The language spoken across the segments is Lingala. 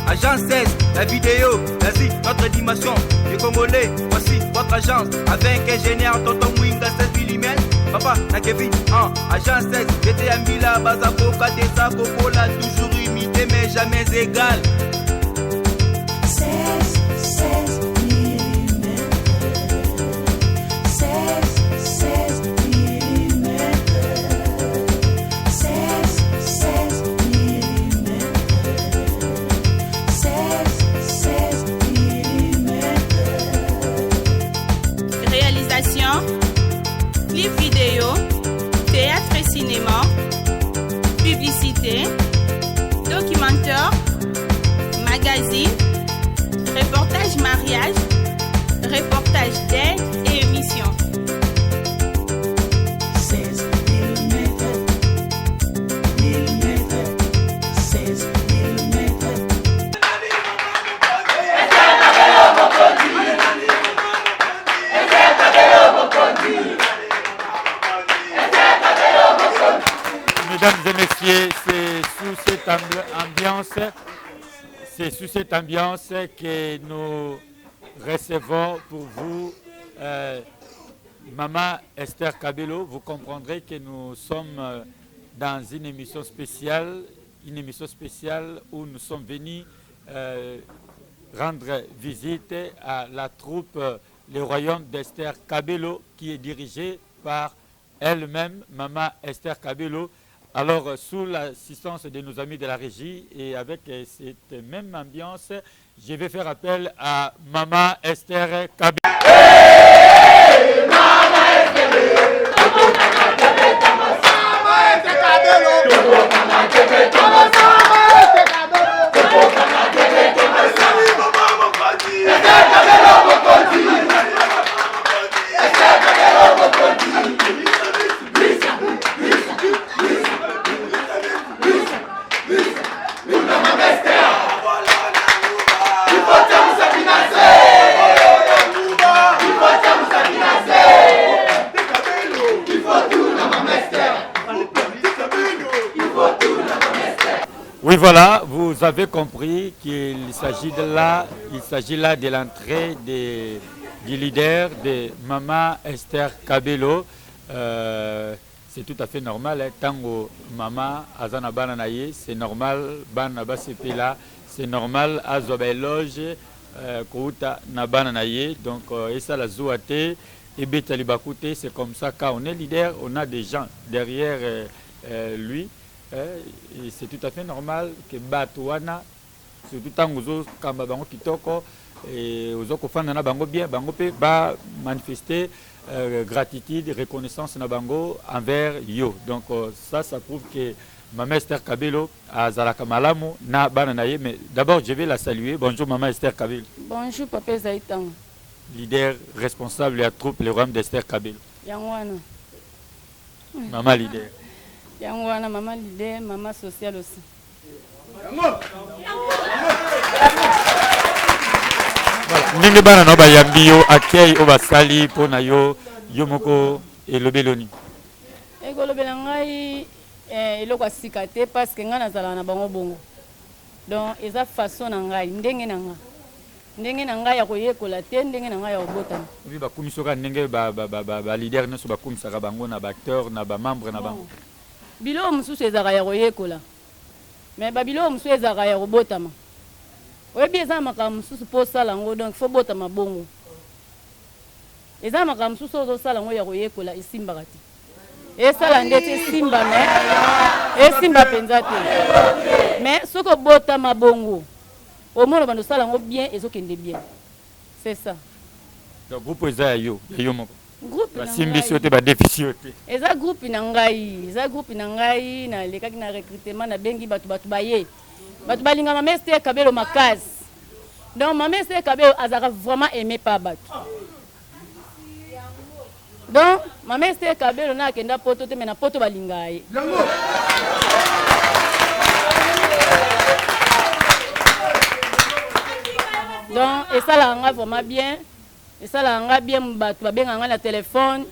Agence 16, la vidéo, l'Asie, notre dimension. Les Congolais, voici votre agence. Avec ingénieur Tonton Mwinga 16 mm. Papa, na Kevin, hein, agence 16, j'étais à Mila, Bazakoka, Tessa, Kokola, toujours imité mais jamais égal. 16, 16 mm. 16, 16 mm. 16, 16 mm. 16, 16 mm. Réalisation, clip vidéo, théâtre et cinéma, publicité, documentaire, magazine, reportage mariage, reportage d'aide et émission. 16 mm. Mm. 16 mm. Mesdames et messieurs, c'est sous cette ambiance, c'est sous cette ambiance que nous recevons pour vous Maman Esther Kabelo. Vous comprendrez que nous sommes dans une émission spéciale, une émission spéciale où nous sommes venus rendre visite à la troupe Le Royaume d'Esther Kabelo, qui est dirigée par elle-même, Maman Esther Kabelo. Alors, sous l'assistance de nos amis de la régie et avec cette même ambiance, je vais faire appel à Maman Esther Kabelo. Hey, Mama Esther, Oui, voilà, vous avez compris qu'il s'agit de là, il s'agit là de l'entrée du leader de Maman Esther Kabelo. C'est tout à fait normal, hein, tango Mama aza na bana na ye, c'est normal, bana basepela, c'est normal, azwa ba éloge kouta na bana na ye. Donc, esala zuwa te, ebeta libaku te, c'est comme ça quand on est leader, on a des gens derrière lui. Et c'est tout à fait normal que bato wana, surtout tango ozokamba bango kitoko, et ozokofanda na bango bien, bango pe ba manifester gratitude, reconnaissance na bango envers yo. Donc ça, ça prouve que Maman Esther Kabelo azalaka malamu na bana na ye. Mais d'abord, je vais la saluer. Bonjour Maman Esther Kabelo. Bonjour Papa Esaïtan. Leader responsable de la troupe Le Royaume d'Esther Kabelo. Yango wana. Maman leader. Yango wana, maman leader, maman sociale aussi. Voilà. Ndenge bana na bayambi yo, accueil oyo basali mpo na yo, yo moko elobeli nini? Ekolobela ngai eloko ya sika te, parce que ngai nazalaka na bango bongo. Donc eza façon na ngai, ndenge na nga. Ndenge na ngai ya koyekola te, ndenge na ngai ya kobotama. Obi bakumisi kaka ndenge ba leader nyonso bakumisaka bango na ba acteur na ba membre na bango. Biloko mosusu ezalaka ya koyekola, mais babiloko mosusu ezalaka ya kobotama. Oyebi eza na makambo mosusu mpo osala yango, donc faut botama bongo. Eza na makambo mosusu oyo ozosala yango ya koyekola, esimbaka te. Esala ndeti esimba, mais esimba mpenza te. Mais soki obotama bongo, omona bando osala yango bien, ezokende bien. C'est ça. Donc groupe eza ya yo, ya yo moko. Groupe na Basimbisi yo ngai. te, badefisi yo te. Eza groupe na ngai, eza groupe na ngai, nalekaki na recrutement, nabengi bato, bato baye. Bato balinga Mama Esther Kabelo makasi. Donc Mama Esther Kabelo azalaka vraiment aimé par bato. Donc Mama Esther Kabelo na akenda poto te, mais na poto balingaka ye. Donc esalaka nga vraiment bien, esalaka nga bien, bato babengaka nga na téléphone,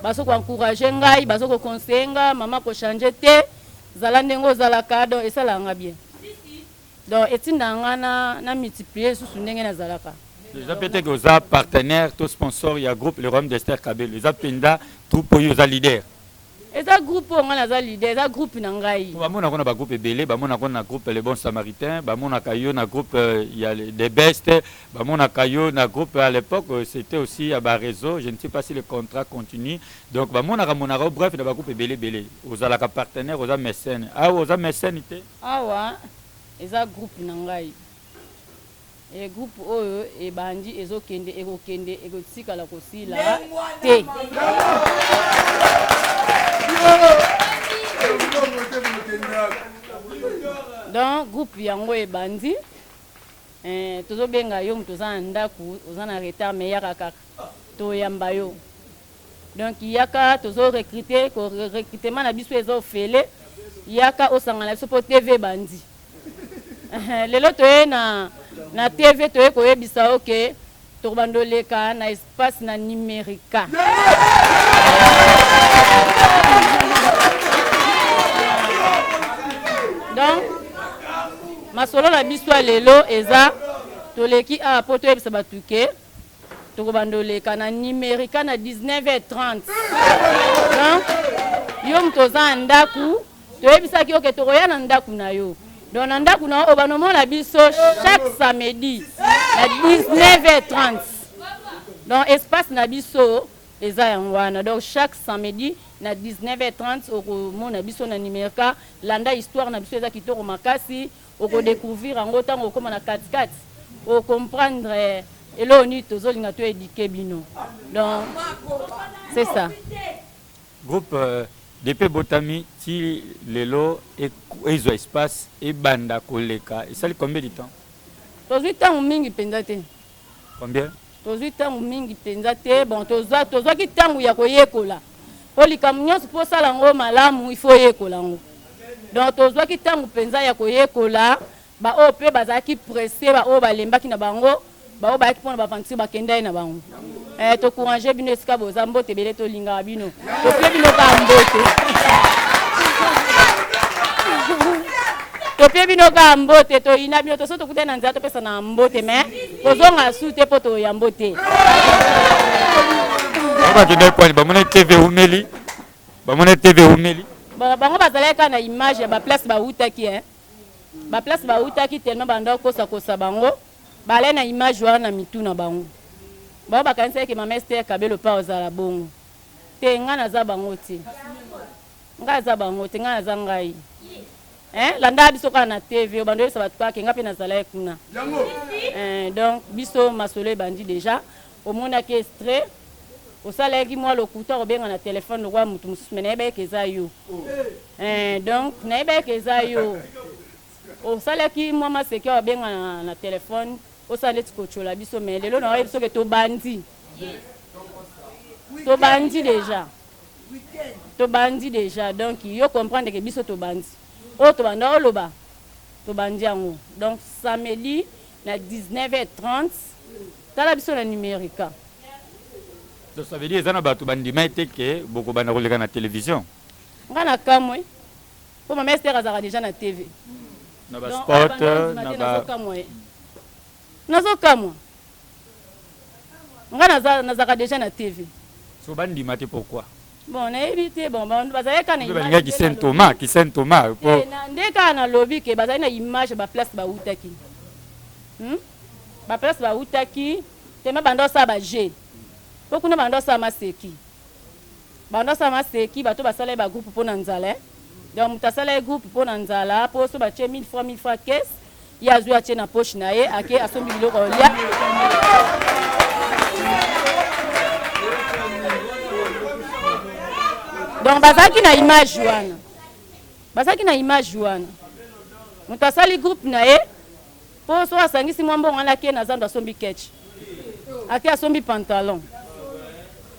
bazo koencourager ngai, bazo koconseiller nga, mama kochange te, zala ndenge ozalaka, donc esalaka nga bien. Donc etindaka nga na na multiplier lisusu ndenge nazalaka. Eza pe te que oza partenaire to sponsor ya groupe le royaume d'Esther Kabelo eza penza troupe oyo oza leader. Eza groupe oyo nga naza leader eza groupe na ngai. Po bamonaka yo na ba groupe ebele bamonaka yo na groupe le bon samaritain bamonaka yo na groupe ya the best bamonaka yo na groupe à l'epoque c'etait aussi ya ba reseau je ne sais pas si le contrat continue donc bamonaka monaka yo bref na ba groupe ebele ebele ozalaka partenaire oza mecène awa oza mecène te? Awa eza groupe na ngai et groupe oyo ebandi ezo kende ekokende ekotikala kosila te. Donc groupe yango ebandi eh, tozo benga yo moto oza na ndaku oza na retard mais yaka kaka toyamba yo. Donc yaka tozo recruter ko recrutement na biso eza ofele yaka osangana na biso po TV ebandi. Lelo toye na na TV toye koyebisa yo ke tokobanda oleka na espace na numerica. Donc masolo na biso ya lelo eza toleki awa po toyebisa bato ke Tokobanda oleka na numerica na 19h30. Donc yo moto oza na ndaku toyebisaki yo ke tokoya na ndaku na yo. Donc na ndaku na yo obanda omona biso chaque samedi na 19h30. Donc espace na biso eza yango wana. Donc chaque samedi na 19h30 okomona biso na numerica. Landa histoire na biso eza kitoko makasi. Oko decouvrir yango tango okoma na kati kati o comprendre eloko nini tozolinga to eduquer bino donc c'est ça. Groupe depuis ebotami ti lelo ezwa espace ebanda koleka esali combien de temps? Tozwi tango mingi penza te. Combien? Tozwi tango mingi penza te bon tozwa tozwaki tango ya koyekola po likambo nyonso po osala yango malamu il faut oyekola yango donc tozwaki tango penza ya koyekola ba oyo pe bazalaki presse ba oyo balembaki na bango ba oyo bayaki pona ba aventure bakendaki na bango eh, to couranger bino esika boza mbote ebele tolingaka bino topie bino kaka mbote topie bino kaka mbote toyina bino toso tokutani na nzela topesana mbote mais kozonga su te mpo toyambo te bakendaki kwani bamona tv eumeli bamona tv eumeli bango bazalaki kaka na image ya baplace bawutaki eh. baplace bawutaki tellement banda kosakosa bango balai na image wana na mitu na bango bango bakanisaki ke mama Esther Kabelo pa ozala bongo te ngai naza bango te ngai aza bango te ngai naza ngai Hein, landa biso kaka na TV obanda oyebisa bato kaka ke nga mpe nazalaki kuna. Hein, donc biso masolo ebandi deja omonaki extrait osalaki mwa lokuta kobenga na telefone lokola moto mosusu me nayebaki ke eza yo. Hein, donc nayebaki ke eza yo osalaki mwa maseki awa obenga na, na telefone osala neti kotyola biso me lelo naoyebi soki tobandi tobandi deja Tobandi dejà donc yo comprendre que biso tobandi oyo tobanda oloba tobandi yango donc samedi na 19h30 tala biso na numerica. Donc ça veut dire eza na batu bandima ye te que bokobanda koleka na television? Nga na kamwe po mama Esther azalaka dejà na TV. Na ba spot na ba Nazo kamwa. Nga naza nazalaka dejà na TV. So ba ndima te pourquoi? Bon nayebi te bon bazalaki kaka na image. Balingaki ki saint Thomas, ki saint Thomas po. Nde kaka nalobi ke bazali na image ba place bawutaki. Hum? Ba place bawutaki tellement banda osala ba jeux. Po kuna banda osala maseki. Banda osala maseki bato basala ye ba groupe pona nzala eh. Donc moto asala ye groupe pona nzala po so batie 1000 francs 1000 francs caisse ye azwi atie na poche na ye ake asombi biloko ya kolia. Donc bazalaki na image wana, bazalaki na image wana, moto asali groupe na ye po so asangisi mwa mbongo wana ake na zando asombi ketch, ake asombi pantalon.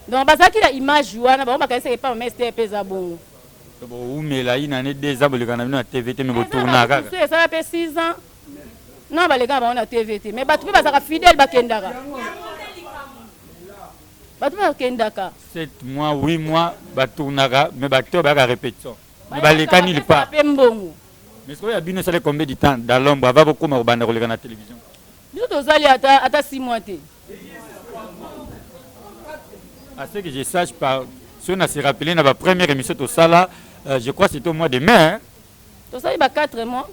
Donc bazalaki na image wana, bango bakanisaki epa mama Esther pe eza bongo. Bowumela une annee deux ans boleka na bino na TV te mais bo tournaka kaka. Mosusu esala pe 6 ans non baleka na bango na TV te mais bato pe bazalaka fidèle bakendaka. Bato pe bakendaka. 7 mois 8 mois ba tournaka mais ba acteurs bayaka repetition mais baleka nulle part. Pe mbongo. Mais sikoyo ya bino esali combien du temps dans l'ombre avant bokoma kobanda koleka na télévision? Biso tozali ata ata 6 mois te. À ce que je sache par soki na se rappeler na ba première émission tosala euh, je crois c'était au mois de mai hein? Tosali ba 4 mois.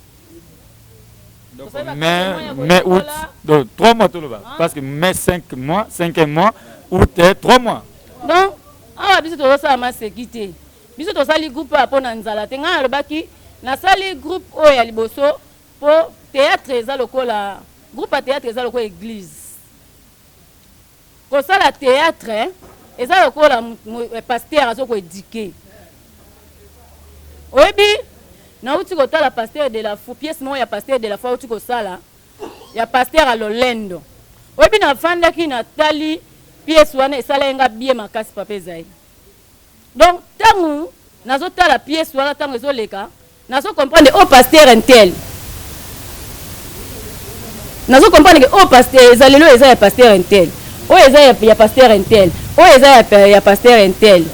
Donc, mai, mai, août, donc 3 mois toloba hein? Parce que mai 5 mois, 5 mois, août 3 mois. Donc awa biso tozosala maseki te. Biso tosali groupe oyo pona nzala te. Ngai nalobaki nasali groupe oyo ya liboso po theatre eza lokola groupe ya theatre eza lokola eglise. Kosala theatre eza lokola pasteur azo ko eduquer. Oyebi nauti kotala pasteur de la foi pièce moko ya pasteur de la foi auti kosala ya pasteur ya lolendo. Oyebi nafandaki natali pièce wana esalaki nga bien makasi papa Ezaïe. Donc tangu nazo tala pièce wana tangu ezo leka nazo comprendre oyo pasteur intel nazo comprendre que oyo pasteur ezaleli oyo eza ya pasteur intel oyo eza ya, ya pasteur intel oyo eza ya, ya pasteur intel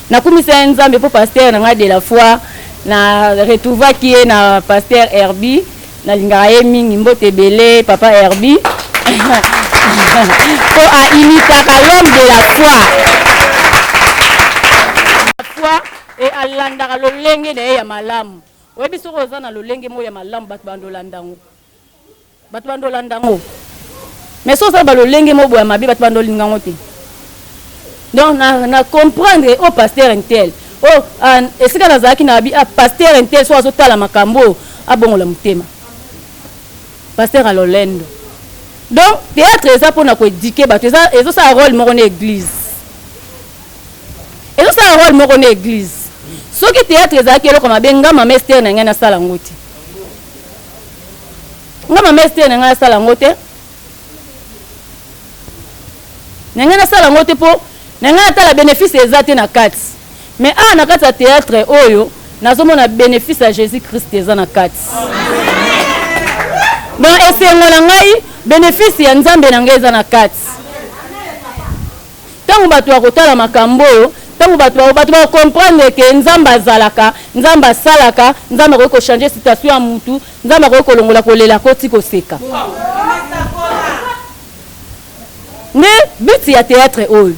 nakumisa ye nzambe mpo pasteur na ngai de la foi na retrouvaki ye na pasteur Herbie Nalingaka ye mingi mbote ebele papa Herbie po a imitaka l'homme de la foi foi et alandaka lolenge na ye ya malamu oyebi soki oza na lolenge moko ya malamu bato bando olanda yango bato bando olanda yango mais soki oza na balolenge moko boya mabe bato bando olinga yango te Donc na, na comprendre oh pasteur intel oh ah, esika nazalaki na abi ah, pasteur intel so azotala makambo oyo abongola motema pasteur alolendo donc théâtre eza mpona koedike bato eza ezosala role moko na église ezosala role moko na église soki théâtre ezalaki eloko mabe nga mama ester na ngai nasala yango te nga mama ester na ngai nasala yango te Na ngai nasala yango te po na ngai natala benefice eza te na kati mais awa na kati ya theatre oyo nazomona benefice ya Jesus Christ eza na kati donc esengo na ngai benefice ya Nzambe na ngai eza na kati ntango bato bakotala makambo oyo ntango bato bato bakokomprendre ke Nzambe azalaka Nzambe asalaka Nzambe akoki kochange situation ya mutu Nzambe akoki kolongola kolela koti koseka. Nde but ya theatre oyo.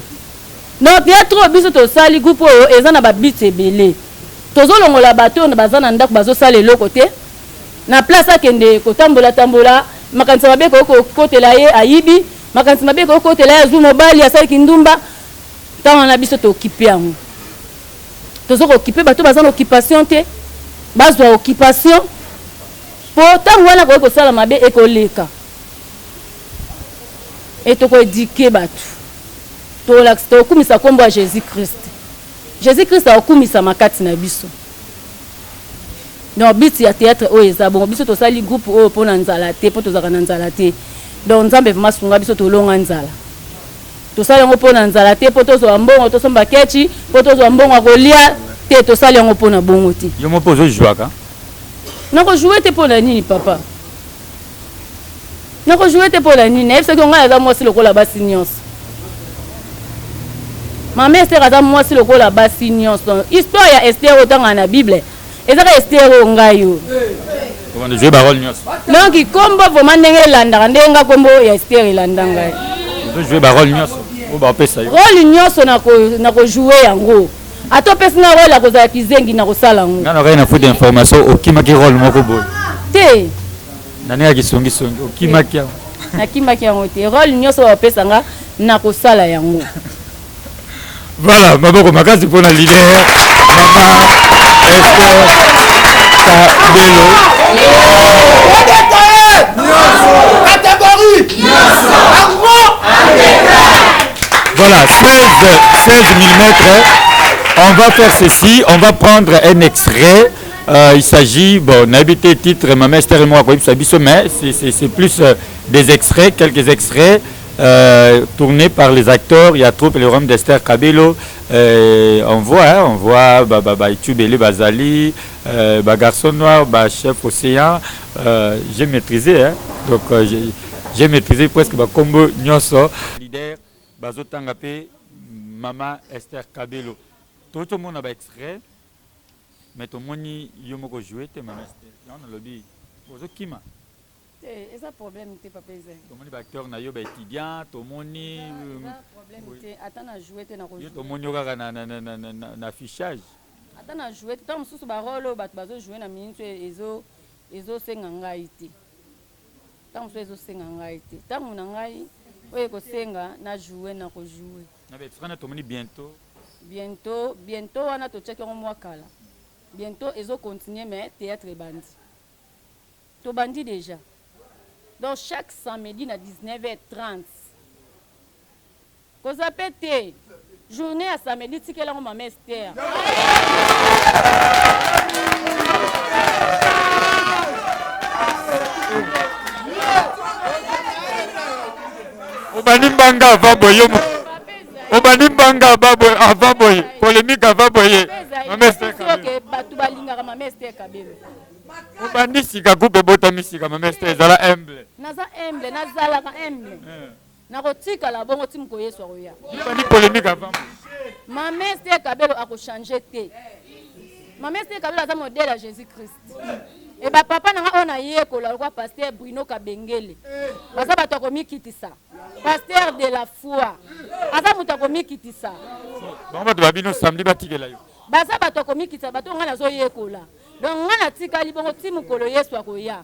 Donc theatre oyo biso tosali groupe oyo eza na ba buts ebele. Tozolongola bato oyo baza na ndako bazosala eloko te. Na place akende kotambola tambola, makanisi mabe ekoki kokotela ye ayibi, makanisi mabe ekoki kokotela ye azwi mobali asali kindumba. Ntango wana biso to occuper yango. Tozo ko occuper bato baza na occupation te, bazwa occupation po ntango wana akoki kosala mabe ekoleka. Et toko eduquer bato. Tokolakisa, tokokumisa nkombo ya Jesus Christ. Jesus Christ akokumisama kati na biso. Donc but ya theatre oyo eza bongo. Biso tosali groupe oyo pona nzala te, po tozalaka na nzala te. Donc Nzambe vraiment asunga biso tolonga nzala. Tosali yango mpo na nzala te, mpo tozwa mbongo tosomba ketchi, mpo tozwa mbongo ya kolia te, tosali yango mpo na bongo te. Yo moko ozo jouaka? Nako jouer te mpo na nini papa? Nako jouer te mpo na nini? Nayebisaki yo ngai naza mwasi lokola basi nyonso. Mama Esther aza mwasi lokola basi nyonso. Histoire ya Esther oyo otangaka na Bible ezaka Esther oyo ngai oyo. Obanda jouer ba rôle nyonso. Donc kombo vraiment ndenge elandaka ndenge nga kombo ya Esther elanda ngai. Ozo jouer ba rôle nyonso oyo bapesa yo. Rôle nyonso nako nako jouer yango. Ata opesi nga rôle ya kozala kizengi nakosala yango. Nga nakaki na faute d'information okimaki rôle moko boye. Te. Na ndenge ya kisongi songi okimaki yango. Nakimaki yango te. Rôle nyonso bapesa nga nakosala yango. Voilà, maboko makasi pona leader mama Esther Kabelo. Voilà, 16, 16 mm. On va faire ceci, on va prendre un extrait. Euh, il s'agit, bon, n'habité titre, ma Esther et moi, mais c'est plus euh, des extraits, quelques extraits. Euh, tourné par les acteurs, il y a troupe le royaume d'Esther Kabelo, euh, on voit, hein, on voit ba, ba, ba, Itubele Bazali, euh, ba garçon noir, ba chef océan, euh, j'ai maîtrisé, hein, donc euh, j'ai maîtrisé presque ba combo nyonso. Leader bazotanga pe mama Esther Kabelo. Tozomona ba extrait. Mais tomoni yo moko joue te mama Esther. Yango nalobi ozokima. Te eza problème te papa Ezayi. Tomoni ba acteurs na yo ba étudiants, tomoni eza problème te ata na jouer te na ko Yo tomoni yo kaka na na na na na affichage. Ata na jouer te tango mosusu ba role oyo bato bazo jouer na minute oyo ezo ezo senga ngai te. Tango mosusu ezo senga ngai te. Tango na ngai oyo ekosenga na jouer na ko jouer. Na ba extrait na tomoni bientot. Bientot, bientot wana totiaki yango mua kala. Bientot ezo continuer mais theatre ebandi. Tobandi dejà. Donc chaque samedi na 19h30. Ko zapper te. Journee ya samedi tikela yango mama Esther. Obandi mbanga avant boye obandi mbanga avant boye polemique avant boye mama Esther Kabelo. Bato balingaka mama Esther Kabelo. Obandi sika groupe ebotami sika mama Esther ezala humble. Naza humble nazalaka humble. Eh. Nakotikala bongo ti mokolo Yesu akoya. Obandi polemique avant. Mama Esther Kabelo ako changer te. Mama Esther Kabelo aza modèle ya Jésus Christ. E ba papa na nga oyo nayekola lokola pasteur Bruno Kabengele. Baza bato ya komikitisa. Pasteur de la foi. Aza moto ya komikitisa. Bango bato ba bino samedi batikela yo. Baza bato ya komikitisa, bato oyo nga nazoyekola. Donc nga natikali bongo ti mokolo Yesu akoya.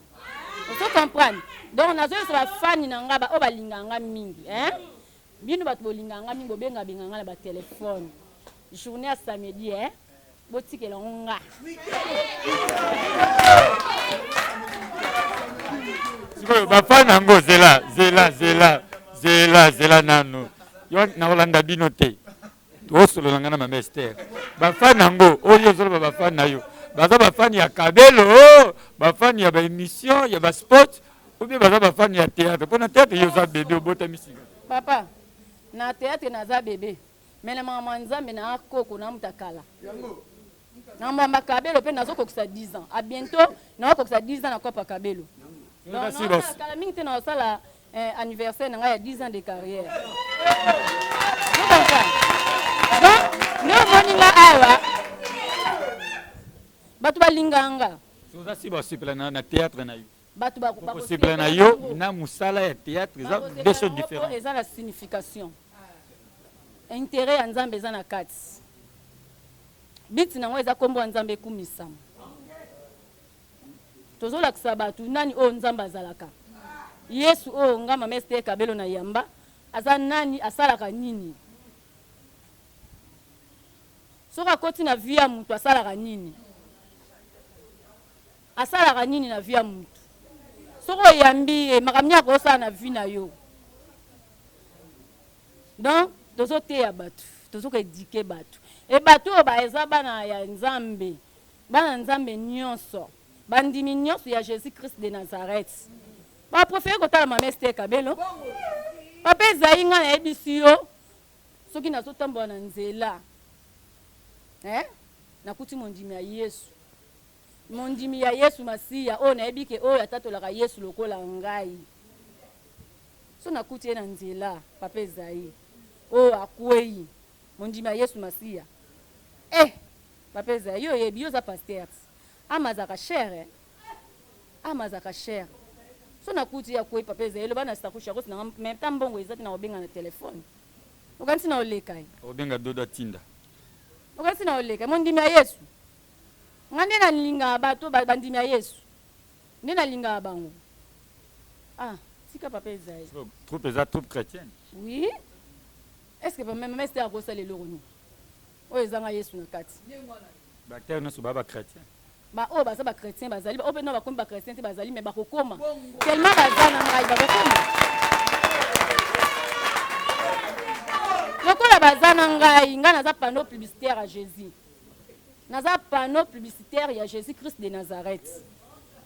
Ozo comprendre? Donc nazoyebisa ba fani na nga ba oyo balingaka nga mingi hein? Bino bato bolingaka nga mingi bobenga benga nga na ba telephone. Journée ya samedi hein? Botikela yango nga. Sikoyo ba fan yango zela zela zela zela zela nanu. Yo nakolanda bino te. Osolola nga na mama Esther. Ba fan yango oyo ozoloba ba fan na yo baza ba fan ya Kabelo, ba fan ya ba emission ya ba sport ou bien baza ba fan ya théâtre? Pona théâtre yo oza bebe obotami sika. Papa na théâtre naza bebe mais na makambo ya Nzambe na koko na muta kala. Na makambo ya Kabelo pe nazo kokisa 10 ans. A bientot nako kokisa 10 ans na coop ya Kabelo. Donc kala mingi te na kosala eh, anniversaire na ngai ya 10 ans de carrière. Vous comprenez? Donc nde omoni nga awa bato balingaka nga. Oza si basepela na théâtre na yo. Bato bakosepela na yo na mosala ya théâtre eza deux choses différentes. Eza na signification. Intérêt ya Nzambe eza na kati. But na yango eza kombo ya Nzambe ekumisama. Tozolakisa bato nani oyo Nzambe azalaka. Yesu oyo nga Mama Esther Kabelo na yamba aza nani, asalaka nini? Soki akoti na vie ya mutu asalaka nini? Asalaka nini na vie ya mutu? Soki oyambi ye makambo nini akosala na vie na yo? Donc tozo teya batu, tozo ko eduquer batu. Et batu oyo ba eza bana ya Nzambe, bana Nzambe nionso, ba ndimi nionso ya Jesus Christ de Nazareth. Ba prefere kotala Mama Esther Kabelo. Papa Esaïe nga nayebisi yo soki nazo tambola na nzela eh nakuti mondimi ya Yesu. Mondimi ya Yesu Masiya oyo nayebi ke oyo atatolaka Yesu lokola ngai. Soki nakuti ye na nzela, Papa Esaïe, oyo akweyi, mondimi ya Yesu Masiya. Eh! Papa Esaïe, yo oyebi, yo oza pasteur ti. Ama azalaka cher eh. Ama azalaka cher. Soki nakuti ye akweyi, Papa Esaïe, loba na sakoche ya na nga, mais ata mbongo eza te nakobenga na telephone. Okanisi nakoleka ye? Okobenga Dodo atinda. Okanisi nakoleka ye? Mondimi ya Yesu. Nga nde nalingaka bato bandimi ya Yesu. Nde nalingaka bango. Ah, tika papa Esaïe. So, troupe eza troupe chrétienne. Oui. Est-ce que mama Esther akosala eloko nini? Oyo ezanga Yesu na kati. Ba acteurs nyonso ba ba chrétien. Ba oyo baza ba chrétien bazali, ba oyo pe nanu bakomi ba chrétien te bazali mais bakokoma. Tellement baza na ngai bakokoma. Lokola baza na ngai, ngai naza panneau publicitaire ya Jésus. Naza panneau publicitaire ya Jesus Christ de Nazareth.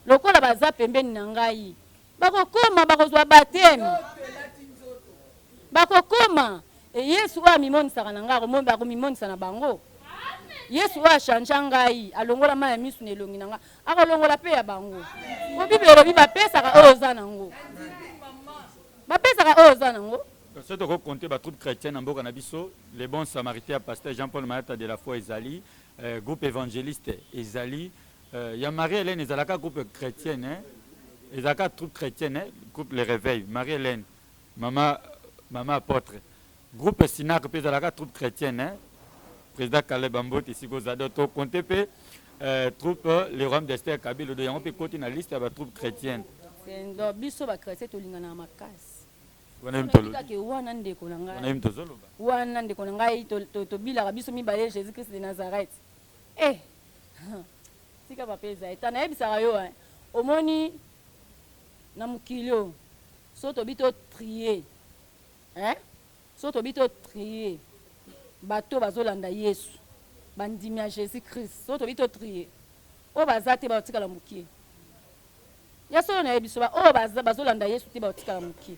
Lokola baza pembeni na ngai, bakokoma, bakozwa bapteme. Bakokoma. E Yesu oyo amimonisaka na ngai, akomimonisa na bango. Yesu oyo achangea ngai, alongola mayi ya misu na elongi na ngai, akolongola pe ya bango. Po Bible elobi bapesaka oyo oza na ngo. Bapesaka oyo oza na ngo. Soki toko compter ba troupes chretiennes na mboka na biso, les bons samaritains ya pasteur Jean Paul Mayata de la foi ezali. Euh, groupe évangéliste ezali euh, ya Marie Hélène ezalaka groupe chrétienne hein? Ezalaka troupe chrétienne hein? Groupe Le Réveil, Marie Hélène, mama mama apôtre. Groupe Sinac mpe ezalaka troupe chrétienne hein? Président Caleb Ambote esika oza donc tokonte mpe euh, troupe Le Royaume d'Esther Kabelo do yango mpe ekoti na liste ya ba troupe chrétienne. Donc biso ba chrétien tolingana makasi. Wana ye moto alobi. Wana ndeko na ngai. Wana ye moto ozoloba. Wana ndeko na ngai tobilaka biso mibale Jésus Christ de Nazareth. Eh! Tika papa eza eta nayebisaka yo hein. Omoni na mokili oyo so tobi to trier hein? So tobi to trier bato bazolanda Yesu bandimi ya Jésus Christ so tobi to trier oyo baza te batikala mokie. Ya solo nayebi biso ba oyo bazolanda Yesu te bakotikala mokie.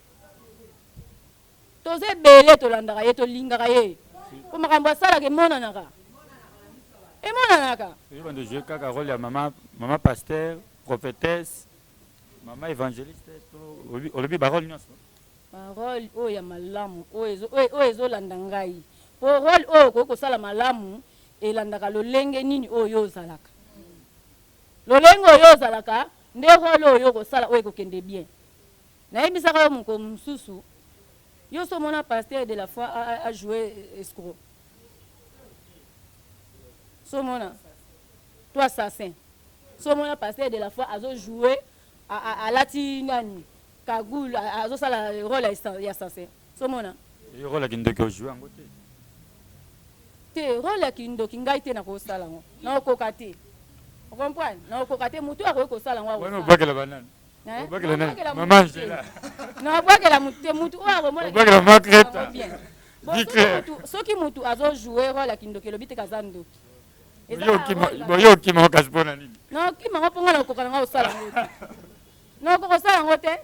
Toza ebele tolandaka ye, tolingaka ye po makambo asalaka emonanaka, emonanaka. Yo bando jouer kaka role ya mama mama pasteur, prophetesse, mama evangeliste to olobi ba role nyonso? Ba role oyo ya malamu oyo oyo ezolanda ngai po role oyo okoki kosala malamu elandaka lolenge nini oyo yo ozalaka. Lolenge oyo ozalaka nde role oyo okosala oyo ekokende bien. Nayebisaka yo mokolo mosusu, yo osi omona pasteur de la foi a jouer escroc? Osi omona? To assassin? Osi omona pasteur de la foi azo jouer alati nani cagoule azosala role ya assassin? Osi omona? Yo role ya kindoki o jouer yango te? Te role ya kindoki ngai te nakosala yango, nakokoka te. O comprendre? Nakokoka te, mutu oyo akoki kosala yango akosala. Wana obwakela ba nani? Eh? Obwakela nani? Mama Angela. Nabwakela mutu te, mutu oyo akomona. Obwakela mama Greta. Bien. Bon, soki mutu azo jouer role ya kindoki elobi te kaza ndoki. Bo yo okima kasi mpo na nini? Na okima ngo mpo ngai nakokoka na ngai kosala yango te. Nakokoka kosala yango te.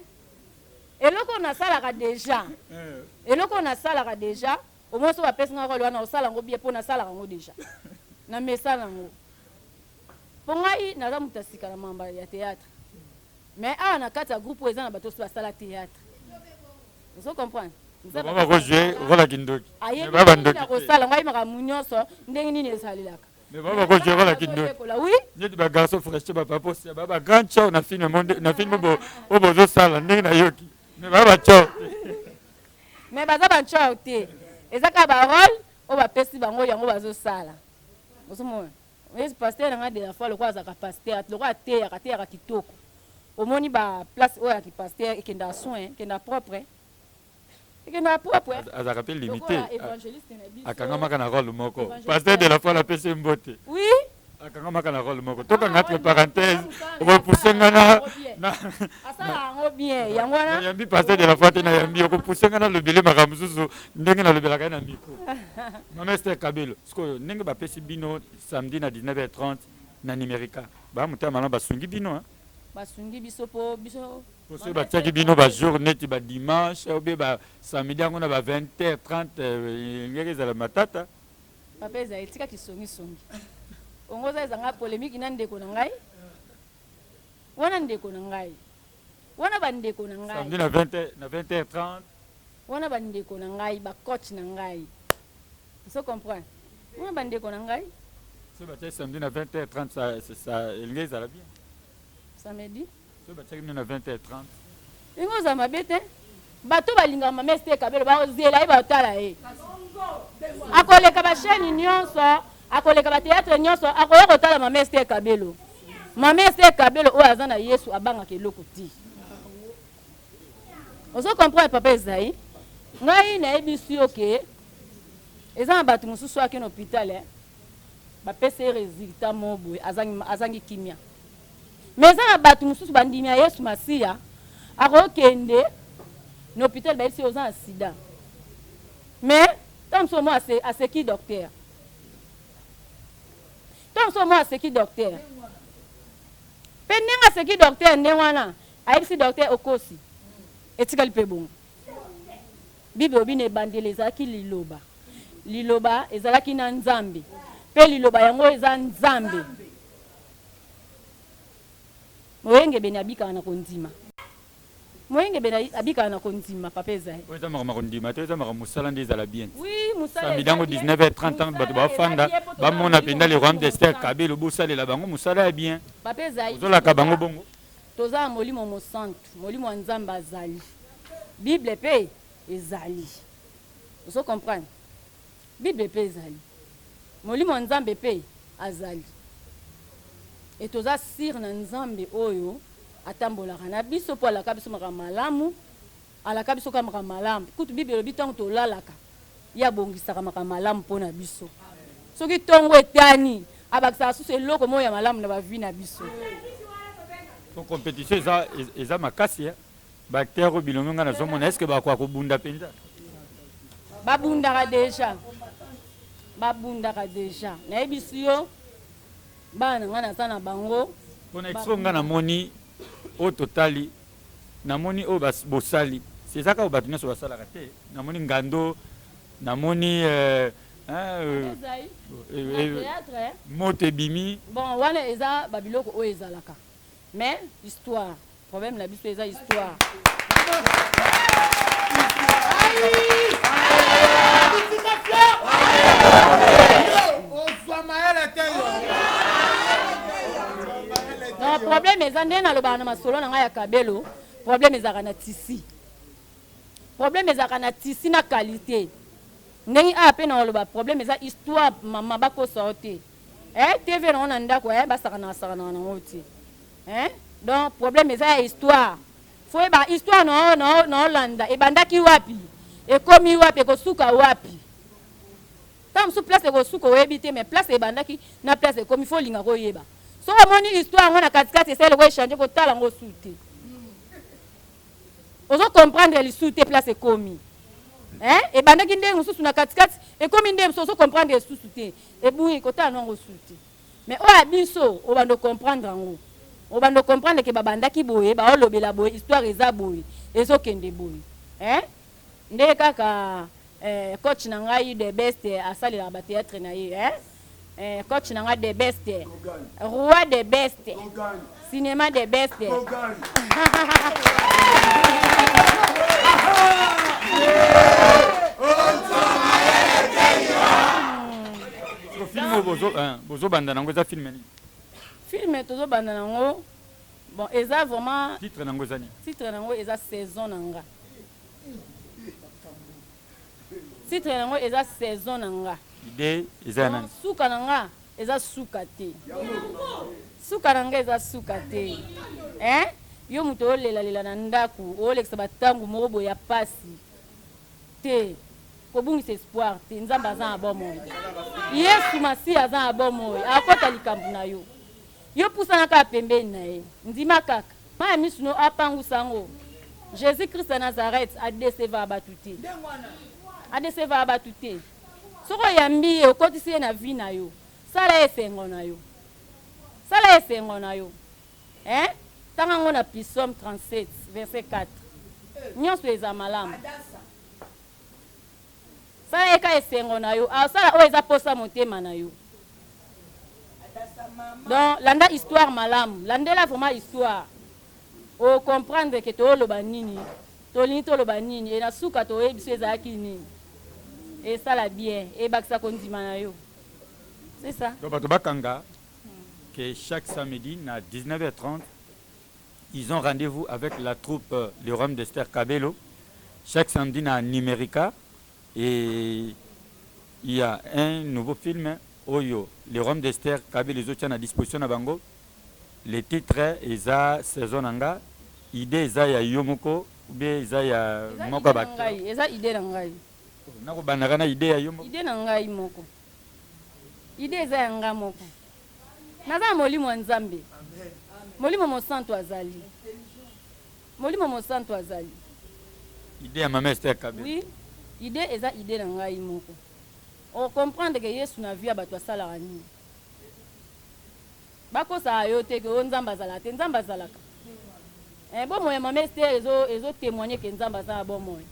Eloko oyo nasalaka deja. Eh. Eloko oyo nasalaka deja. Au moins soki bapesi nga role wana nakosala yango bien po nasalaka yango dejà. Na mesana yango. Po ngai naza moto ya sika na makambo ya theatre. Mais awa na kati ya groupe oyo eza na bato oyo basala theatre. Ozo comprendre? Bango bako jouer role ya kindoki. Ayebi ndenge nini akosala yango, ayebi makambo nyonso ndenge nini ezalelaka. Mais bango bako jouer role ya kindoki. Oui. Neti ba garçon fraîche ba papa osia ba ba grand chao na film monde na film bo oyo bozosala ndenge nayoki. Mais ba ba chao. Mais baza ba ntshor te. Eza kaka ba role oyo bapesi bango yango bazosala. Ozomona? Yesu pasteur na nga de la foi lokola azalaka pasteur, lokola ateyaka, ateyaka kitoko. Omoni ba place oyo ya ki pasteur ekendaka soin, ekendaka propre. Ekendaka propre. Azalaka pe limite. Lokola evangeliste na biso. Akangamaka na role moko. Pasteur de la foi napesi ye mbote. Oui. Akangamaka na role moko. Tokanga entre parenthèse, okopousse nga na asala yango bien yango wana. Nayambi pasteur de la foi te nayambi okopousse nga nalobele makambo mosusu ndenge nalobelaka ye na micro. Mama Esther Kabelo, sikoyo ndenge bapesi bino samedi na 19h30 na Numerica, ba motema malamu basungi bino hein? Basungi biso po biso Po soki batiaki bino ba jour neti ba dimanche ou bien ba samedi yango na ba 20h30 elingaki ezala matata. Papa ezali tika kisongi songi. Ongo oza ezanga polemique na ndeko na ngai. Wana ndeko na ngai. Wana ba ndeko na ngai. Samedi na 20 na 20h30. Wana ba ndeko na ngai, ba coach na ngai. Ozo comprendre? Wana ba ndeko na ngai. Soki batiaki samedi na 20h30 ça ça elingi ezala bien. Samedi? Soki batiaki bino na 20h30. Elingi ozala mabe te. Bato balingaka mama Esther Kabelo bakozela ye bakotala ye. Akoleka ba chaîne nyonso, akoleka ba théâtre nyonso, akoya kotala mama Esther Kabelo. Mama Esther Kabelo oyo aza na Yesu abangaka eloko te. Ozo comprendre papa Esaïe? Ngai nayebisi yo ke eza na bato mosusu ake na hôpital eh, bapesa ye résultat moko boye azangi, azangi kimia. Mais eza na batu mususu ba ndimi ya yesu masiya akoki kende na hopital bayebisi ye oza na sida mais tango mosusu omona aseki docteur tango mosusu omona aseki docteur pe ndenge aseki docteur ndenge wana ayebisi docteur okosi etikali pe bongo bible elobi na ebandeli ezalaki liloba liloba ezalaki na nzambe pe liloba yango eza nzambe Moyengebene abikaka na kondima. Moyengebene abikaka na kondima, papa Ezayi. Oyo eza makambo ya kondima te, oyo eza makambo mosala nde ezala bien. Oui, mosala Samedi yango eza bien. 19h30 bato Mosala eza bafanda bien po toza na bamona molimo mpenza le royaume molimo d'Esther mosantu. Kabelo bosalela bango mosala ya bien. Papa Ezayi, Ozolaka bango toza bongo. toza na molimo mosantu, molimo ya Nzambe azali. Bible pe ezali. Ozo comprendre? Bible pe ezali. Molimo ya Nzambe pe azali. Et toza sur na Nzambe oyo atambolaka na biso po alaka biso makambo malamu, alaka biso kaka makambo malamu. Kutu Bible elobi tango tolalaka, ye abongisaka makambo malamu po na biso. Soki tongo etani, abakisaka susu eloko moko ya malamu na ba vie na biso. Po competition eza eza makasi hein. Ba acteurs oyo bilongi nga nazo mona est ce que bakoka kobunda penza? Babundaka dejà. Babundaka dejà. Nayebisi yo bana na nga naza na bango. Pona extrait nga namoni oyo totali namoni oyo bosali eza kaka bato nyonso basalaka te namoni ngando namoni euh, hein, euh, euh, moto ebimi bon wana eza babiloko oyo ezalaka mais histoire Problème na biso eza histoire. Non, problème eza nde nalobaka na masolo na ngai ya kabelo, problème ezalaka na tisi. Problème ezalaka na tisi na qualité. Ndenge awa pe na oloba problème eza histoire mama bakosa yo te. Eh TV na na ndako eh basakana sakana na ngo te. Hein donc problème eza ya histoire faut yeba histoire na na na olanda ebandaki wapi ekomi wapi ekosuka wapi ntango mosusu place ekosuka oyebi te mais place ebandaki na place ekomi faut olinga koyeba soki omoni histoire yango na katikati esali lokola echange kotala yango su te ozo comprendre lisusu te place ekomi hein ebandaki ndenge mosusu na katikati ekomi ndenge mosusu ozo comprendre lisusu te ebungi kotala nango su te. Mais oyo ya biso obanda o comprendre yango. Obanda o comprendre que babandaki boye, baolobela boye, histoire eza boye, ezo kende boye. Hein? Nde kaka eh, coach na ngai the best asalelaka ba theatre na ye, hein? Eh, coach na ngai the best. Roi the best. Cinéma the best. Film oyo bozo eh, bozo banda nango eza film nini? Film tozo banda nango bon eza vraiment titre nango eza nini? Titre nango eza saison na nga. Titre nango eza saison na nga. Idee eza ya nani? Suka na nga eza suka te. Suka na nga eza suka te. Hein? Yo moto olela lela na ndaku, olekisa ba tango moko boye ya pasi. Te. Kobungisa espoir te, Nzambe aza na bomoi. Yesu Masiya aza na bomoi, akota likambo na yo. Yo pusana kaka pembeni na ye, ndima kaka. Mayi ya misu no apangusa yango. Jesus Christ ya Nazareth a decevaka batu te. A decevaka batu te. Soki oyambi ye, okotisi ye na vie na yo, sala ye esengo na yo. Sala ye esengo na yo. Hein? Tanga yango na Psaume 37 verset 4. Nionso eza malamu. Sala ye ka esengo na yo. Asala oyo eza posa motema na yo. Donc landa histoire malamu. Landela vraiment histoire. O comprendre que toloba nini. Tolingi toloba nini. Et na suka toyebi biso ezalaki nini. Esala bien. Ebakisa kondima na yo. C'est ça. Donc bato bakanga que chaque samedi na 19h30 ils ont rendez-vous avec la troupe euh, le Royaume d'Esther Cabello chaque samedi na Numerica et il y a un nouveau film oyo le Royaume d'Esther Cabello ezotia na disposition na bango le titre eza saison na nga idée eza ya yo moko ou bien eza ya moko ya bato eza idée na ngai nakobandaka na idée ya yo moko idée na ngai moko idée eza ya ngai moko Naza na molimo ya Nzambe. Molimo mosantu azali. Molimo mosantu azali. Idee ya mama Esther Kabelo. Oui, idee eza idee na ngai moko. O comprendre que Yesu na vie ya bato asalaka nini? Bakosaka yo te que o Nzambe azalaka te. Nzambe azalaka. Eh, bomoi ya mama Esther ezo ezo témoigner que Nzambe aza na bomoi.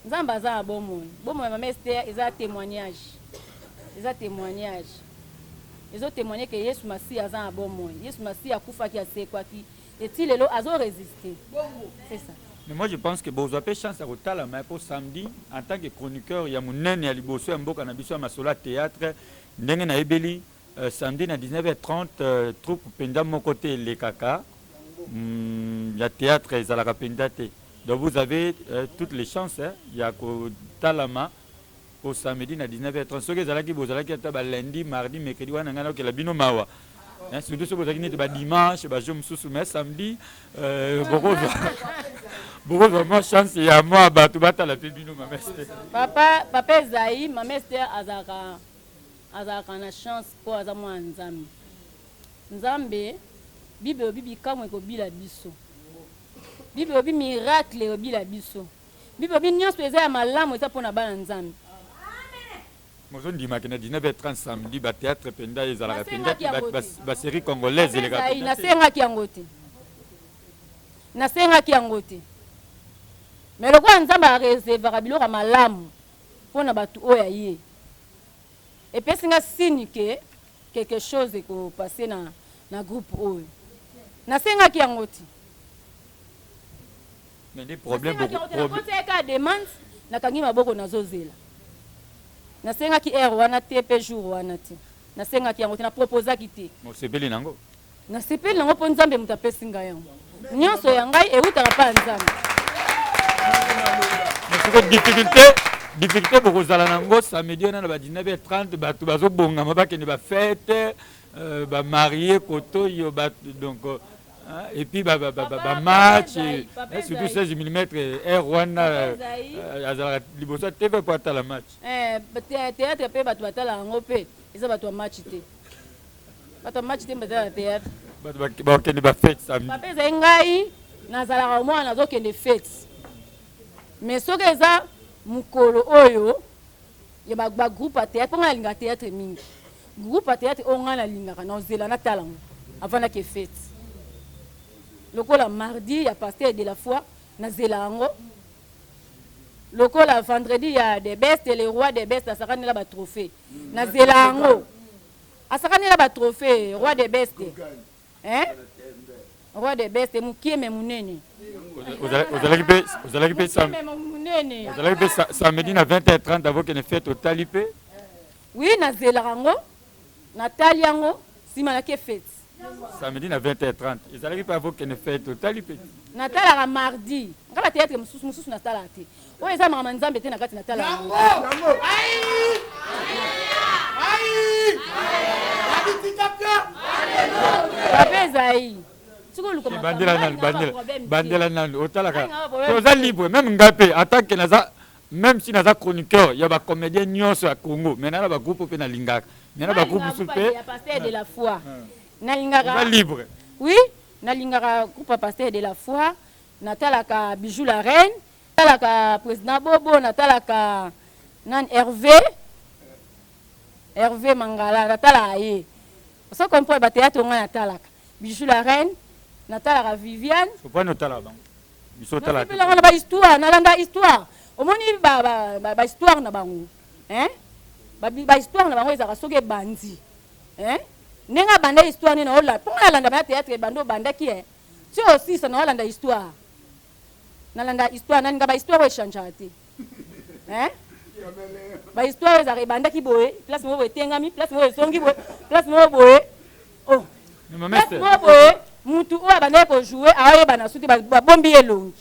Nzambe aza na bomoi. Bomoi ya mama Esther eza temoignage. Eza temoignage. Ezo temoigner que Yesu Masiya aza na bomoi. Yesu Masiya akufaki asekwaki. Et ti lelo azo resister. C'est ça. Mais moi je pense que bozwa pe chance ya kotalama po samedi en tant que chroniqueur ya munene ya liboso ya mboka na biso ya masolo ya theatre ndenge nayebeli samedi na 19h30 troupe penza moko te elekaka ya theatre ezalaka penza te donc vous avez toutes les chances ya kotalama Po samedi na 19h30 soki ezalaki bozalaki ata ba lundi, mardi, mercredi wana ngai nakokela bino mawa. Hein, surtout soki bozalaki neti ba dimanche, ba jour mosusu mais samedi euh, bokozwa bokozwa mwa chance ya mwa bato batala mpe bino mama Esther. Papa, papa Esaïe, mama Esther azalaka azalaka na chance mpo aza mwana Nzambe. Nzambe, Bible elobi bikamwa ekobila biso. Bible elobi miracle ekobila biso. Bible elobi nionso eza ya malamu eza pona bana nzambe. Bozo ndima ke na 19h30 samedi ba theatre penza ezalaka penza te ba serie congolaise elekaka penza te. Nasengaki yango te. Nasengaki yango te. Mais lokola nzambe a reservaka biloko ya malamu pona batu oyo ya ye. Epesi nga signe que quelque chose eko passer na na groupe oyo. Nasengaki yango te. Mais nde problème Nasengaki yango te, nakotisaki kaka demande, nakangi maboko nazozela. Nasengaki heure wana te pe jour wana te. Nasengaki yango te, na proposaki te. Mais osepeli nango? Nasepeli nango po Nzambe moto apesi ngai yango. Nionso ya ngai ewutaka pa ya Nzambe. Mais sikoyo difficulté difficulté bokozala nango samedi wana na ba 19h30 bato bazobongama bakende ba fete euh, ba marie kotoyo bato donc euh, et puis ba, ba, ba, ba, ba match eh, surtout 16 mm heure wana euh, azalaka liboso ya tv mpo atala match eh, théâtre mpe bato batala yango mpe eza bato ya match te bato ya match te batala théâtre bato bakende bafete samedi papa ezali ngai nazalaka mwana nazokende fete mais soki eza mokolo oyo ya ba ba groupe ya théâtre po ngai nalingaka théâtre mingi groupe ya théâtre oyo ngai nalingaka naozela natala yango avant nake fete lokola mardi ya pasteur de la foi nazela yango lokola vendredi ya the best le roi de best asakanela ba trophée nazela yango asakanela ba trophée roi de best Hein? Roi de best mukie mais munene. Ozalaki pe ozalaki pe sam munene. Ozalaki pe samedi na 20h30 avant que ne fête otali pe. Oui, nazelaka yango. Natali yango sima nake fête. Samedi na 20h30 ezalaki pe avant que ne fête otali pe. Natalaka mardi. Nga ba théâtre mosusu mosusu natalaka te. Oyo eza makambo ya Nzambe te na kati natala yango. Yango. Aïe! Aïe! Papa Esaïe. Sikoyo luka makambo. Bandela nanu, bandela. Bandela nanu, otalaka. Toza libre, même nga pe en tant que naza même si naza chroniqueur ya ba comédien nyonso ya Congo, mais na ba groupe pe nalingaka. Mais na ba groupe mosusu pe. Ya pasteur de la foi. Nalingaka. Oza libre. Oui, nalingaka groupe ya pasteur de la foi. Natalaka Bijou la reine. Natalaka president Bobo, natalaka nani Herve, Herve Mangala, natalaka ye. Ozo comprendre ba theatre nga natalaka. Bijou la reine, natalaka Viviane. Soprano otalaka bango. Biso otalaka. Nasepelaka na ba histoire, nalanda histoire. Omoni ba ba ba histoire na bango. Hein? Ba ba histoire na bango ezalaka soki ebandi. Hein? Ndenge abanda histoire nini ola. Po nga nalanda ba theatre ebandi obandaki eh. Ti osisa na olanda histoire. Nalanda histoire nalinga ba histoire oyo echangeaka te hein ba histoire oyo ezalaka ebandaki boye place moko boye etengami place moko ezongi boye place moko boye oh place moko boye mutu oyo abandaki kojoue aoyebana su te babombi ye elongi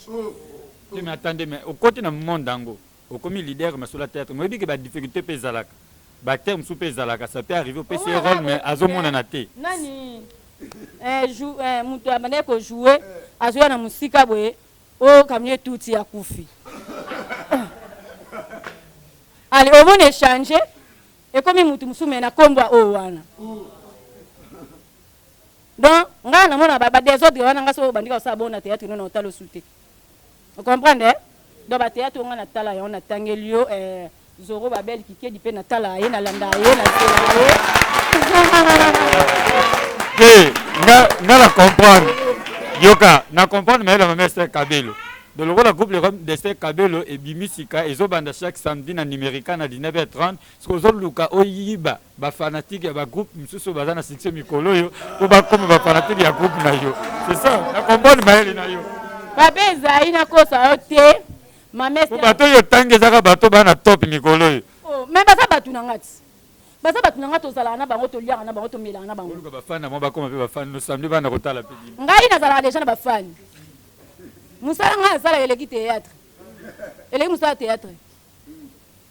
te mais attendez mais okoti na monde yango okomi leader masolo ya théâtre moyebi ke ba difficulté mpe ezalaka ba acteur mosusu mpe ezalaka ça peut arriver opesi ye rôle mais azomonana te nani eh, jou, eh, moto abandaki kojoue azoya na mosika boye oyo oh, camion etuti akufi ale omona echange ekomi motu mosusu me na nkombo ya oyo wana donc ngai namona badesordre wana ngai soki obandika kosala bongo na théâtre no na otala osu te ocomprendre eh? donc bathéâtre oyo ngai natala yango natangeli yo eh, Zoro Babel Kikedi pe natala ye nalanda ye nasela ye te nga nga na comprendre yoka na comprendre mayele ya mama Esther Kabelo. Donc lokola groupe le Royaume d'Esther Kabelo ebimi sika ezobanda chaque samedi na Numerica na 19h30, soki ozoluka oyiba ba fanatiques ya ba groupe mosusu baza na succès mikolo oyo po bakoma ba fanatiques ya groupe na yo. C'est ça, na comprendre mayele na yo. Papa ezali nakosa yo te mama Po bato oyo otangi ezaka bato bana top mikolo oyo. Oh, mais baza bato na nga ti. Baza bato na nga tozalaka na bango, toliaka na bango, tomelaka na bango. Oluka ba fan na bango bakoma pe ba fan no samedi bana kotala pe bino. Ngai nazalaka dejà na ba fan. Musala ngai nasalaka eleki theatre. Eleki musala theatre.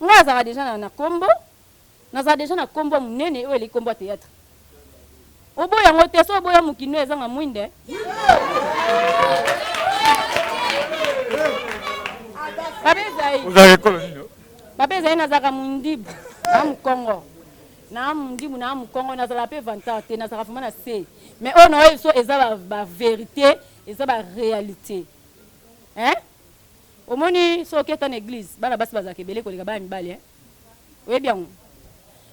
Ngai nazalaka dejà na, na kombo, nazala dejà na kombo ya munene oyo eleki kombo ya theatre. Oboya yango te, so oboya mokili no ezanga mwinde. Papa ezali. Ozalaka ekolo nini? Papa ezali nazalaka mundibu na mukongo na mundibu na mukongo nazalaka pe vantard te nazalaka vraiment na se mais oyo naoyebi so eza ba, ba verite eza ba realite hein omoni so oketa na eglise bana basi bazalaka ebele koleka bana mibali hein oyebi yango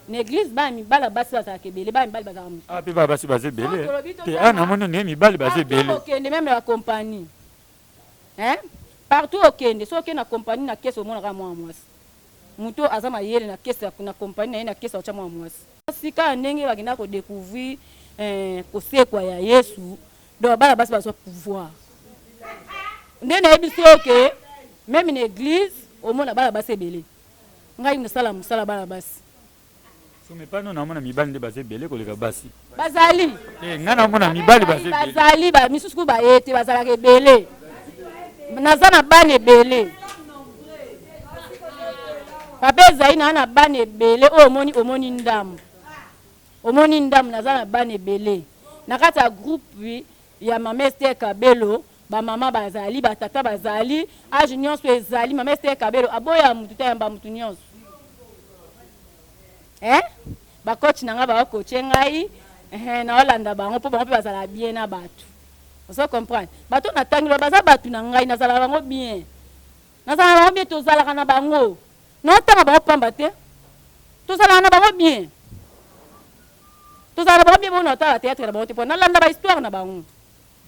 na eglise bana mibala basi bazalaka ebele bana mibali bazalaka mosusu ah pe bana basi baza ebele te ah namoni ndenge mibali baza ebele okende meme na bakompagnie Hein partout okende soki oke na compagnie na caisse omonaka mwana mwasi mutu oyo aza mayele na caisse na compagnie na ye na caisse akotia mwana mwasi. Sika ndenge bakendaka ko decouvrir eh, kosekwa ya Yesu donc bana basi bazwa pouvoir nde nayebisi yo ke meme na eglise omona bana basi ebele ngai nasala mosala bana basi. So mais pas non namona mibali nde baza ebele koleka basi. Bazali. Eh nga namona mibali baza ebele. Bazali ba misusu ku baye te bazalaka ebele. Naza na bana ebele. Papa ezali na na bana ebele oyo omoni omoni ndambo. Omoni ndambo naza na bana ebele. Na kati ya groupe ya Mama Esther Kabelo ba mama bazali ba tata bazali age nyonso ezali Mama Esther Kabelo aboya mutu te ayamba mutu nyonso. Eh? Ba coach na nga ba coacher ngai eh na olanda bango po bango pe bazala bien na batu. Ozo comprendre? Bato na tangi baza batu na ngai nazala bango bien. Nazala bango bien tozalaka na bango. Na otanga bango pamba te. Tozalaka na bango bien. Tozalaka na bango bien bongo na otala théâtre na bango te po nalanda ba histoire na bango.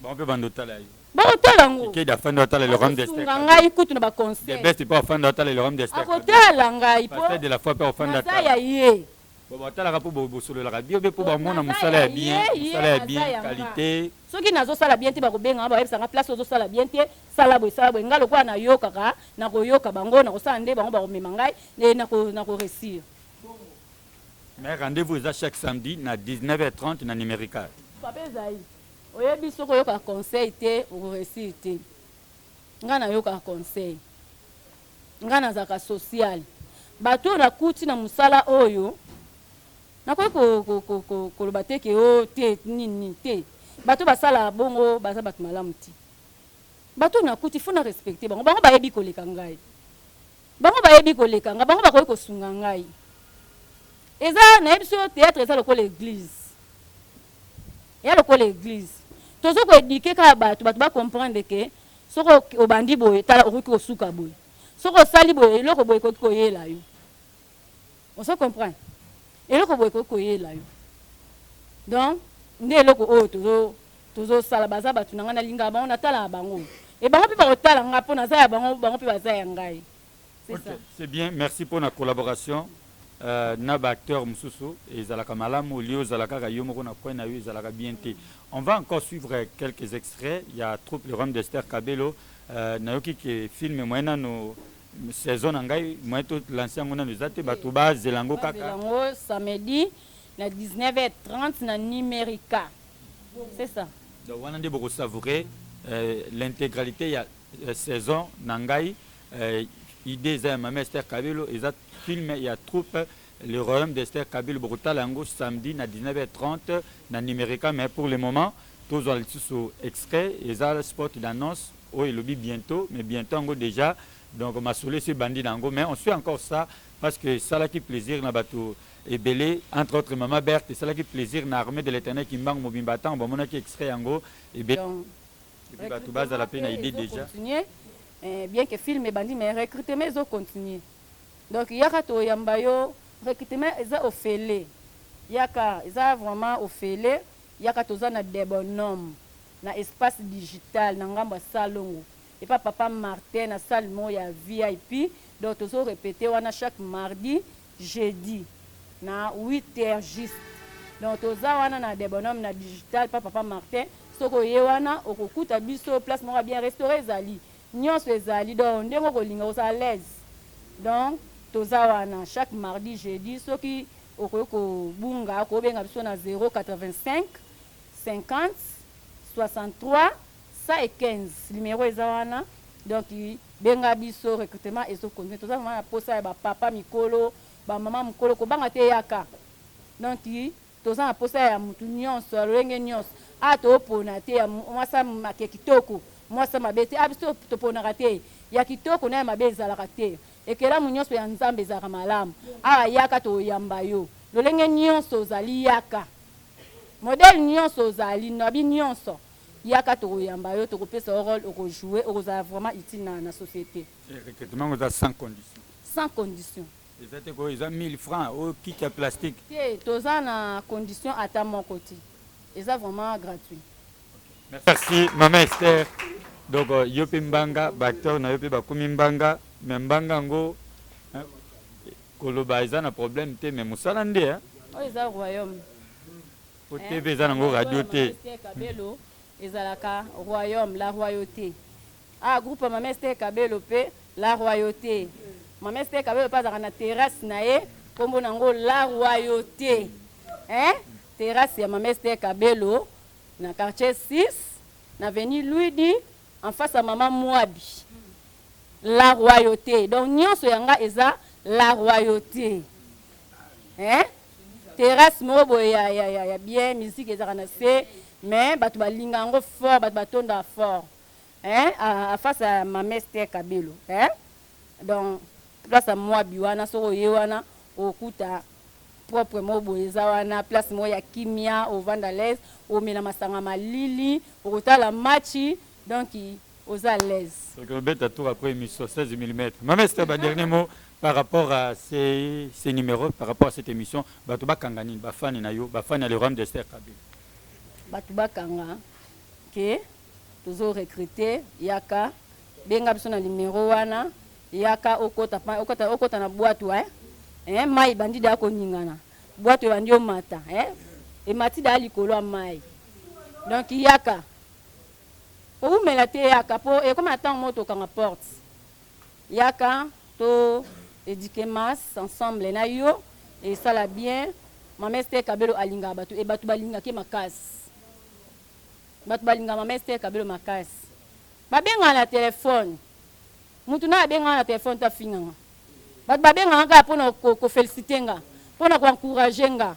Bango pe bando tala yo. Bakotala yango. Kikedi afandi atala le royaume d'Esther. Akosunga ngai kutu na ba conseil. The best pe afandi atala le royaume d'Esther. Akotala ngai po. Pasteur de la foi pe afandi atala. Naza ya ye. Bon batalaka po bosololaka bio be po bamona mosala ya bien, mosala ya bien, qualité. Soki nazosala bien te bakobenga nga bayebisa nga place ozosala bien te, sala boye sala boye. Nga lokola nayokaka, nakoyoka bango, nakosala nde bango bakomema ngai, nako nako reussir. Mais rendez-vous eza chaque samedi na 19h30 na Numerica. Papa Esaïe. Oyebi soki oyokaka conseil te oko reussir te. Nga nayokaka conseil. Nga nazalaka social. Batu oyo nakuti na musala oyo nakoki koloba te ke oh te nini nini te. Batu oyo basalaka bongo baza batu malamu te. Batu oyo nakuti faut na respecter bango. Bango bayebi koleka ngai. Bango bayebi koleka ngai. Bango bakoki kosunga ngai. Eza nayebisi yo theatre eza lokola eglise. Eya lokola eglise. Tozo ko eduquer kaka batu, batu ba comprendre que soki obandi boye tala okoki kosuka boye. Soki osali boye eloko boye ekoki koyela yo. Ozo comprendre? Eloko boye ekoki koyela yo. Donc nde eloko oyo tozo tozo sala baza batu na ngai nalingaka bango natalaka bango. Et bango pe bakotala ngai po naza ya bango, bango pe baza ya ngai. C'est Ok, ça. c'est bien, merci pour la collaboration. Euh, na ba acteurs mususu ezalaka malamu au lieu ozala kaka yo moko na coin na yo ezalaka bien te. On va encore suivre quelques extraits ya troupe le royaume d'Esther Kabelo. Euh, nayoki ke film moyen nano saison na ngai moyen to lancer yango nano eza te bato bazela yango Bazela kaka. yango samedi na 19h30 na Numerica. C'est ça. Donc wana nde boko savourer euh, l'intégralité ya euh, saison na ngai. Idee eza ya mama Esther Kabelo eza film ya troupe le royaume d'Esther Kabelo bokotala yango samedi na 19h30 na Numerica mais pour le moment tozwa lisusu extrait eza spot d'annonce oyo elobi bientot mais bientot yango déjà donc masolo esi ebandi na yango mais on suit encore ça parce que esalaki plaisir na bato ebele entre autres mama Berthe esalaki plaisir na armée de l'éternel Kimbangu mobimba ntango bamonaki extrait yango ebele Et puis batu bazala pe na idee dejà. Eh, bien que film ebandi mais recrutement ezo continuer. Donc yaka toyamba yo, recrutement eza ofele. Yaka eza vraiment ofele, yaka toza na Debonhomme na espace digital na ngambo ya Salongo. Epa papa Martin na salle moko ya vip donc tozo repeter wana chaque mardi jeudi na 8 heures juste donc toza wana na debonhomme na digital pa papa Martin soki oye wana okokuta biso place moko ya bien restaurant ezali nionso ezali donc ndenge okolinga okozala à l'aise donc toza wana chaque mardi jeudi soki okoki kobunga okobenga biso na 085 50 63 115 numero eza wana donc benga biso recrutement ezo continuer toza vraiment na posa ya ba papa mikolo ba maman mukolo kobanga te yaka donc toza na posa ya mutu nionso ya lolenge nionso awa topona te ya mwasi ya kitoko mwasi ya mabe te awa biso toponaka te ya kitoko na ya mabe ezalaka te ekelamu nionso ya nzambe ezalaka malamu awa yaka toyamba yo lolenge nionso ozali yaka modèle nionso ozali nabi nionso Yaka tokoyamba yo tokopesa yo role oko jouer okozala vraiment utile na na societe. Et recrutement yango eza sans condition? Sans condition. Eza te ko eza 1000 francs oyo kiti ya plastique. Te toza na condition ata moko te eza vraiment gratuit. Merci maman Esther donc yo pe mbanga ba acteurs na yo pe bakomi mbanga mais mbanga yango koloba eza na problème te mais musala nde hein. Oyo eza royaume. Po TV eza nango radio te. Esther Kabelo ezalaka royaume la royauté ah groupe ya mama Esther Kabelo pe la royauté mama Esther Kabelo pe azalaka na terrasse na ye kombo na yango la royauté hein terrasse ya mama Esther Kabelo na quartier 6 na avenue Luidi en face ya mama Mwabi la royauté donc nionso ya nga eza la royauté hein Terrasse moko boye ya, ya, ya, ya bien, musique ezalaka na se, mais bato balinga yango fort, bato batondaka fort. Hein, à, à face ya Mama Esther Kabelo, hein? Donc place ya Mwabi wana, soki oye wana okokuta propre moko boye eza wana, place moko ya kimia, ovanda à l'aise, omela masanga malili, okotala match, donc oza à l'aise. Soki obeta tour après émission 16 mm. Maman Esther, ba dernier mot par rapport à ces, ces numéros, par rapport à cette émission, bato bakanga nini, ba fans na yo, ba fans ya le royaume d'Esther Kabila. Bato bakanga ke tozo recruter, yaka benga biso na numero wana, yaka okota okota okota na bwatu eh, eh mayi ebandi deja koningana, bwatu ebandi omata eh, emati deja likolo ya mayi, donc yaka Kowumela te yaka po ekoma na tango moko tokanga porte yaka to eduquer masse ensemble na yo esala bien mama Esther kabelo alingaka batu et batu balingaka ye makasi batu balingaka mama Esther kabelo makasi babengaka na telephone mutu nayo abengaka na telephone te afinga nga batu babengaka kaka pona ko feliciter nga pona ko encourager nga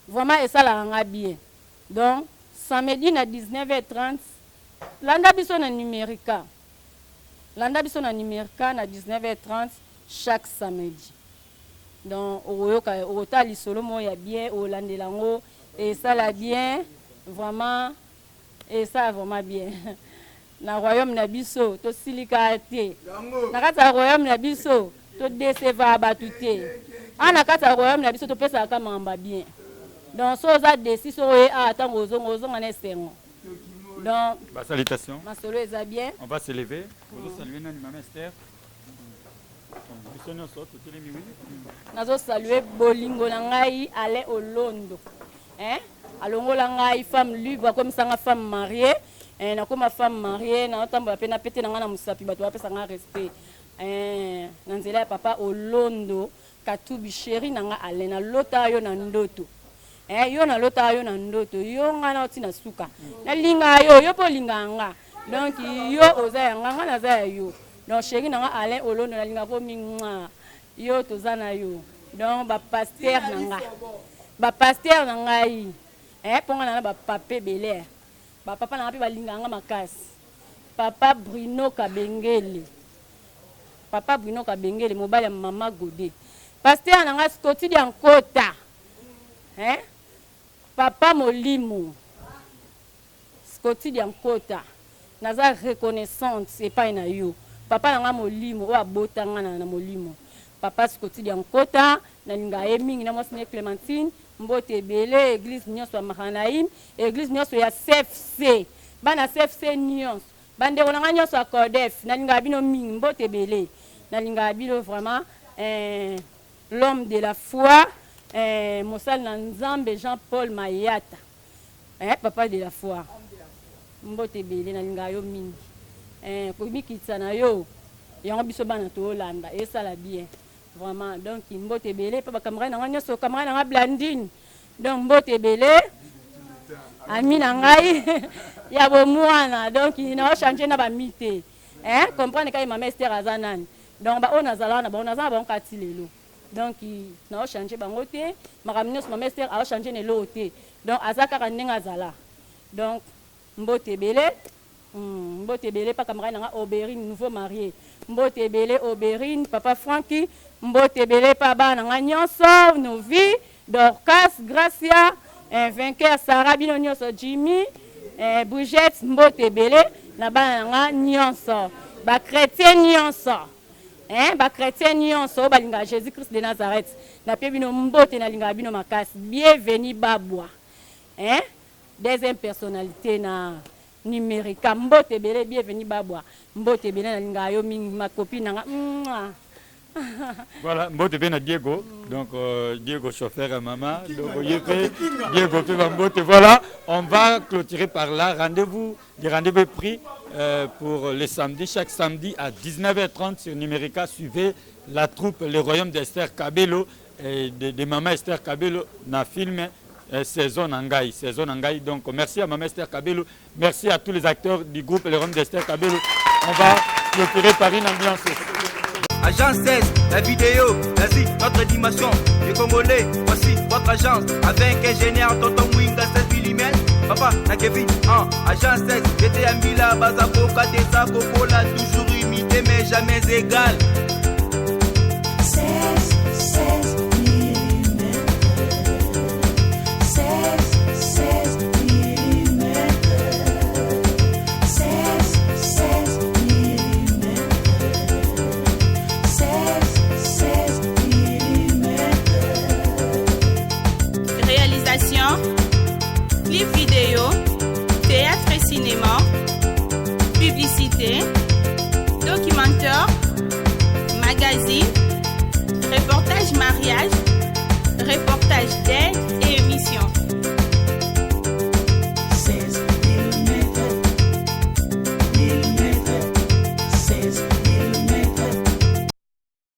Vraiment esalaka nga bien donc samedi na 19h30 landa biso na numerica landa biso na numerica na 19h30 chaque samedi donc okoyoka okotala lisolo moko ya bien olandela yango esala bien vraiment esala vraiment bien na royaume na biso tosilika te na kati ya royaume na biso todesevaka bato te awa na kati ya royaume na biso topesaka kaka makambo ya bien donc so oza desi soki oye awa ntango ozonga ozonga na esengo donc ba salutation masolo eza bien. On va se lever ozo saluer nani mama Esther biso nyonso totelemi wi. Nazo saluer bolingo na ngai Alain Olondo hein alongola ngai femme libre akomisa nga femme mariee eh, nakoma femme mariee naotambola pe na pete na ngai na mosapi bato bapesa ngai respect eh, na nzela ya papa Olondo Katubi chéri na nga Alain nalota yo na ndoto eh, yo nalotaka yo na ndoto yo ngai nauti na suka nalingaka yo yo mpe olingaka nga donc yo oza ya nga nga naza ya yo donc chéri na nga Alain Olondo nalingaka yo mingi yo toza na yo donc ba pasteur na nga ba pasteur na ngai eh mpo nga na na ba papa ebele ba papa na nga mpe balingaka nga makasi papa Bruno Kabengele papa Bruno Kabengele mobali ya mama Gode pasteur na nga Scotty Diankota eh papa molimo Scotty Diankota naza reconnaissante epai na yo papa na nga molimo oyo abota nga na molimo papa Scotty Diankota nalingaka ye mingi na mwasi na ye Clementine mbote ebele eglise nionso ya Mahanaim eglise nionso ya CFC bana CFC nionso. Bandeko na ngai nyonso ya Codef, nalingaka bino mingi, mbote ebele. Nalingaka bino vraiment. Eh, l'homme de la foi, eh, mosali na Nzambe Jean-Paul Mayata. Eh, papa de la foi. Mbote ebele, nalingaka yo mingi. Eh, komikitisa na yo, yango biso bana toolanda, esala bien. Vraiment, donc mbote ebele pa ba camarades na ngai nyonso, camarade na ngai Blandine. Donc mbote ebele. Ami na ngai ya bomwana, donc na changer na ba mite. Hein, comprendre kai mama Esther aza nani. Donc ba oyo nazala na bango, naza na bango kati lelo. Donc na changer bango te, makambo nyonso mama Esther a changer na eloko te. Donc aza kaka ndenge azala. Donc mbote ebele. Mbote ebele pa camarade na nga Auberine nouveau marié. Mbote ebele Auberine, papa Francky, mbote ebele pa bana na nga nyonso, Novi, Dorcas, Gracia, eh, vainqueur Sarah, bino nyonso Jimmy, eh, Brigitte, mbote ebele na bana na nga nyonso. Ba chrétien nyonso. Hein, ba chrétien nyonso oyo balingaka Jésus-Christ de Nazareth. Na pe bino mbote, nalingaka bino makasi. Bienvenue babwa. Hein? Deuxième personnalité na Numerica. Mbote ebele, bienvenue babwa. Mbote ebele, nalingaka yo mingi, ma copine na nga. Mouah. Voilà, mbote pe na Diego. Donc Diego chauffeur ya mama. Donc ye pe Diego pe ba mbote. Voilà, on va clôturer par là. Rendez-vous, le rendez-vous est pris pour le samedi, chaque samedi à 19h30 sur Numerica. Suivez la troupe Le Royaume d'Esther Kabelo et de Maman Esther Kabelo na film Saison na ngai, Saison na ngai. Donc merci à Maman Esther Kabelo, merci à tous les acteurs du groupe Le Royaume d'Esther Kabelo. On va clôturer par une ambiance. Agence 16, la vidéo, l'Asie, notre dimension. Les Congolais, voici votre agence. Avec ingénieur Tonton Mwinga, 16 mm. Papa, na Kevin, hein. Agence 16, j'étais à Mila, Bazako, Kadesa, Kokola, toujours imité mais jamais égal. 16, 16 millimètres. 16, 16 millimètres. 16, 16 millimètres. 16, 16 millimètres. Réalisation, clip vidéo, théâtre et cinéma, publicité, documentaire, magazine,